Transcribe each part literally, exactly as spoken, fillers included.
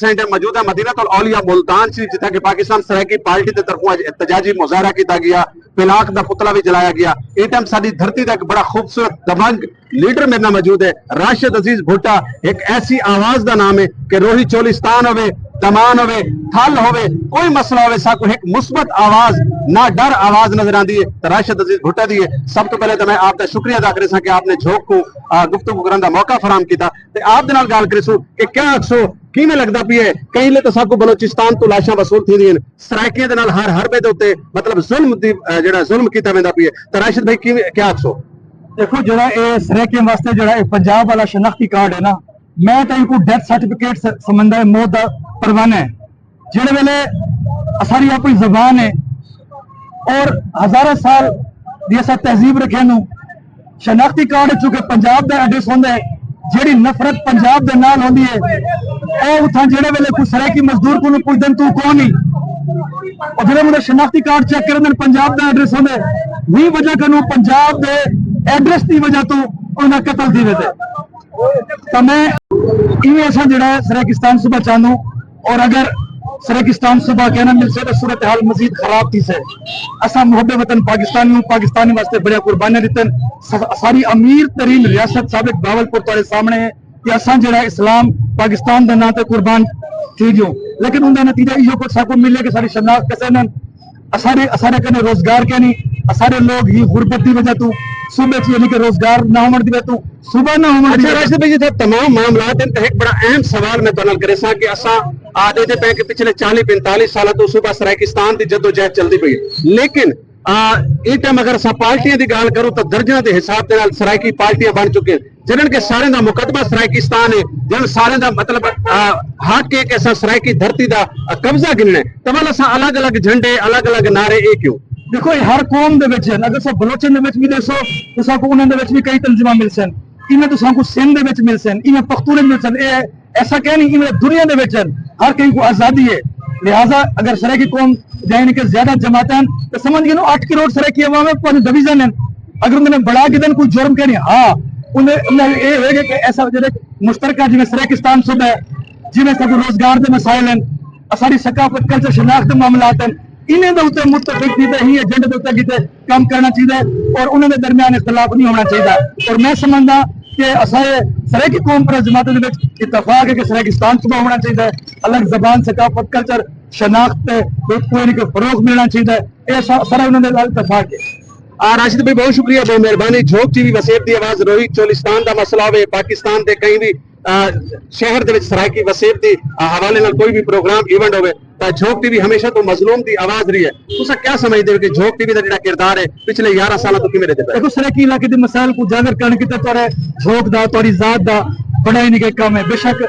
سائیں ٹائم موجود ہے مدینہ الاولیاء ملتان شریف، جتھاں کہ پاکستان سرائیکی پارٹی دے طرفوں اج احتجاجی مظاہرہ کیتا گیا، پلاک دا پتلا بھی جلایا گیا۔ اے ٹائم ساڈی دھرتی دا ایک بڑا خوبصورت دبنگ لیڈر میرے نال موجود ہے، راشد عزیز بھٹہ۔ ایک ایسی آواز دا نام ہے کہ روہی چولستان ہوے، دمان ہوے، تھل ہوے، کوئی مسئلہ ہوے، ساکو ایک مثبت آواز، نہ ڈر آواز نظر آندی ہے، تو راشد عزیز بھٹہ دی ہے۔ سب تو پہلے تو میں آپ دا شکریہ ادا کرے ساں کہ آپ نے جھوک کو، آ، گفتگو کرن دا موقع فراہم کیتا۔ تے آپ دے نال ڳالھ کریسوں کہ کیا آکھسو، کیویں لڳدا پیا ہے؟ کہیں لے تاں ساکوں بلوچستان توں لاشاں وصول تھیندیاں ہن، سرائیکیاں دے نال ہر حربے دے اتے مطلب ظلم دی، آ، جیڑھا ظلم کیتا ویندا پیا ہے۔ تاں راشد بھائی، کیویں، کیا آکھسو؟ ݙیکھو، جیڑھا اے سرائیکیاں واسطے جیڑھا اے پنجاب والا شناختی کارڈ ہے نا، میں تاں اینکوں ڈیتھ سرٹیفکیٹ س-، سمجھدا ہے، موت دا پروانہ ہے۔ جیڑھے ویلے اساݙی اپݨی زبان ہے اور ہزاراں سال دی اساں تہذیب رکھے نوں، شناختی کارڈ چونکہ پنجاب دا ایڈریس ہوندا ہے، جیڑھی نفرت پنجاب دے نال ہوندی ہے، او اتھاں جیڑھے ویلے کوئی سرائیکی مزدور کوں پچھدن توں کون ہی، او جیڑھے ویلے شناختی کارڈ چیک کریندن پنجاب دا ایڈریس ہوندا ہے، وی وجہ کنوں پنجاب دے ایڈریس دی وجہ توں انہاں قتل تھی ویندے۔ تاں میں ایویں اساں جیڑھا ہے سرائیکستان صوبہ چاہندوں، اور اگر سرائیکستان صوبہ کہنا ملسے تو صورتحال مزید خراب تھیسے۔ اساں محب وطن پاکستان نوں پاکستان واسطے بڑیاں قربانیاں ݙتن۔ س-، ساݙی امیر ترین ریاست سابق بہاول پور تہاݙے سامݨے ہے کہ اساں جیڑھا اسلام پاکستان دے ناں تے قربان تھی ڳیوں، لیکن اوندا نتیجہ ایہو کجھ ساکوں ملے کہ ساݙی شناخت کسے نال اساݙے، اساݙے کنے روزگار کینی، اساݙے لوگ ہی غربت دی وجہ توں، صوبے چ یعنی کہ روزگار نہ ہووݨ دی وجہ توں، صوبہ نہ ہووݨ دی اچھا وجہ راشد بھائی، جتھے تمام معاملات ہیں، تے ایک بڑا اہم سوال میں تہاݙے نال کریساں کہ اساں آ ݙیہدے پئے کہ پچھلے چالیہہ پینتالیہہ سالاں توں صوبہ سرائیکستان دی جدوجہد چلدی پئی ہے، لیکن آ، ایں ٹائم اگر اساں پارٹیاں دی ڳالھ کروں تاں درجناں دے حساب دے نال سرائیکی پارٹیاں بݨ چکیاں، جنہاں کہ سارے دا مقدمہ سرائیکستان ہے، جنہاں سارے دا مطلب، آ، حق ہے کہ اساں سرائیکی دھرتی دا، آ، قبضہ گھنݨا ہے۔ تاں ول اساں الگ الگ جھنڈے، الگ الگ نعرے، اے کیوں؟ ݙیکھو، اے ہر قوم دے وچ ہن، اگر اساں بلوچاں دے وچ وی ݙیسو، تاں ساکوں انہاں دے وچ وی کئی تنظیماں ملسن، ایویں تساں کوں سندھ دے وچ ملسن، ایویں پختون وچ ملسن، اے ایسا کہیں نہیں، ایویں دنیا دے وچ ہن، ہر کہیں کوں آزادی ہے۔ لہذا اگر سرائیکی قوم جائیں کہ زیادہ جماعتاں ہن، تو سمجھ گئے نو اٹھ کروڑ سرائیکی عوام ہے، پانچ ڈویژن ہیں۔ اگر انہوں نے بڑا گدن کوئی جرم کہیں نہیں، ہاں، انہیں، انہیں اے ہوئے گا کہ ایسا جڑے مشترکہ جویں سرائیکستان صوبہ ہے، جویں ساکوں روزگار دے مسائل ہیں، اساݙی ثقافت، کلچر، شناخت دے معاملات ہیں، انہیں دے اتے متفق تھی تے ہی ایجنڈے دے اتے کیتے کم کرنا چاہیے اور انہاں دے درمیان اختلاف نہیں ہونا چاہیے۔ اور میں سمجھدا کہ اساں سرائیکی قوم پر جماعت دے وچ اتفاق ہے کہ سرائیکستان صوبہ ہونا چاہیے، الگ زبان، ثقافت، کلچر، شناخت تے کوئی نہ کوئی فروغ ملنا چاہیے۔ اے سا-، سارا انہاں دے نال اتفاق ہے۔ آ، راشد بھائی، بہت شکریہ، بہت مہربانی۔ جھوک ٹی وی وسیب دی آواز، روہی چولستان دا مسئلہ ہوے، پاکستان دے کہیں بھی، آ، شہر دے وچ سرائیکی وسیب دی، آ، حوالے نال کوئی بھی پروگرام، ایونٹ ہوے، تاں جھوک ٹی وی ہمیشہ تو مظلوم دی آواز رہی ہے۔ تساں کیا سمجھدے ہو کہ جھوک ٹی وی دا جڑا کردار ہے پچھلے یارہاں سالاں تو کیویں رہندے پئے؟ ݙیکھو، سرائیکی علاقے دے مسائل کوں اجاگر کرݨ کیتے تہاݙے جھوک دا، تہاݙی ذات دا بڑا ہی نکا کم ہے۔ بے شک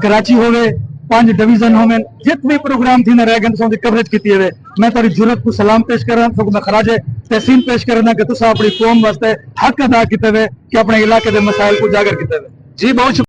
کراچی ہووے، پنج ڈویژن ہوون، جتنے پروگرام تھیندے رہ ڳئے، تساں دی کوریج کیتی ہوے۔ میں تہاݙی جرات کوں سلام پیش کراں، تہاکوں میں خراج تحسین پیش کرنا کہ تساں اپݨی قوم واسطے حق ادا کیتے ہوے کہ اپݨے علاقے دے مسائل کوں اجاگر کیتے ہوے۔ جی، بہت شکریہ۔